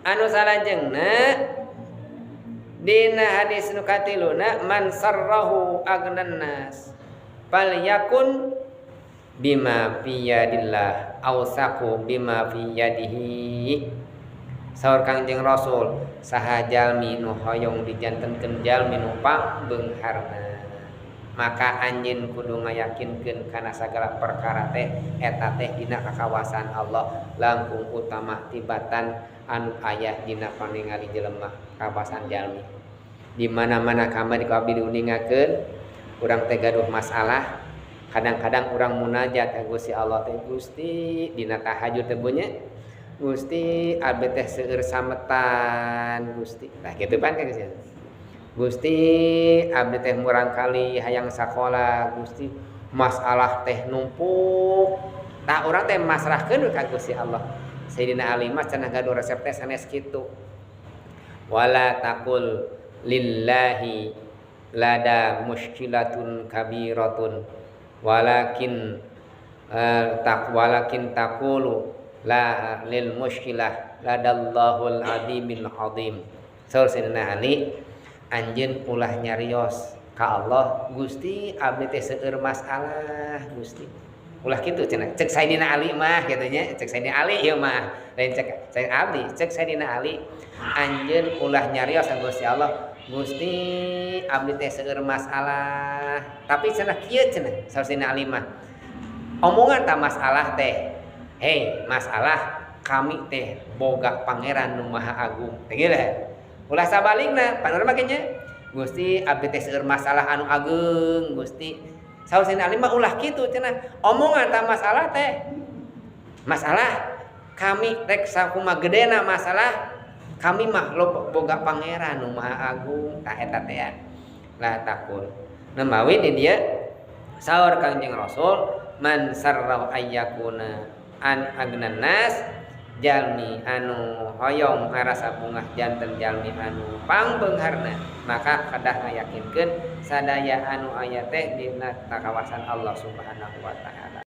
Anu salajengna dina hadis nu katiluna man sarrahu agnan nas falyakun bima fi yadillah awsaqu bima fi yadihi. Saur Kangjeng Rasul saha jalmi nu hoyong dijantenkeun jalmi nu pangbeungharna maka anjeun kudu ngayakinkeun kana sagala perkara teh eta teh dina kakawasan Allah langkung utama tibatan anu aya dina paningali jelema kawasan jalmi. Di mana-mana kamari ku abdi diuningakeun urang teh gaduh masalah kadang-kadang urang munajat ka Gusti Allah teh Gusti dina tahajud teh bunyi Gusti abdi teh seueur sametan Gusti. Nah kitu pan ka Gusti. Gusti abdi teh murangkali hayang sakola Gusti masalah teh numpuk. Tah urang teh masrahkeun ka Gusti Allah. Sayyidina Ali mah cenah gaduh resep teh sanes kitu. Wala taqul lillahi lada muskilatun kabiratun walakin walakin taqulu la lil muskilah ladallahul azimil azim. Saur Sayyidina Ali anjeun ulah nyarios ka Allah Gusti abdi teh seueur masalah Gusti. Ulah kitu cenah cek Sayyidina Ali mah kitu nya cek Sayyidina Ali ieu mah lain cek Sayyidina abdi cek Sayyidina Ali anjeun ulah nyarios ka Gusti Allah Gusti abdi teh seueur masalah tapi cenah kieu cenah saur Sayyidina Ali mah omongan ta masalah teh hei masalah kami teh boga pangeran nu maha agung teh kieu ulah sabalikna panur mah nya Gusti abdi teh seueur masalah anu ageung Gusti saur Sayyidina Ali mah ulah kitu cenah omongan ta masalah teh masalah kami rek sakumaha gedena masalah kami mah lo boga pangeran nu maha agung tah eta teh la takul nemawi di dieu saur Kangjeng Rasul man sarrahu ayyakuna an agnan nas jalmi anu hoyong ngarasa bungah janten jalmi anu pangbeungharna maka kedah ngayakinkeun sadaya anu aya teh dina kawasan Allah Subhanahu wa taala.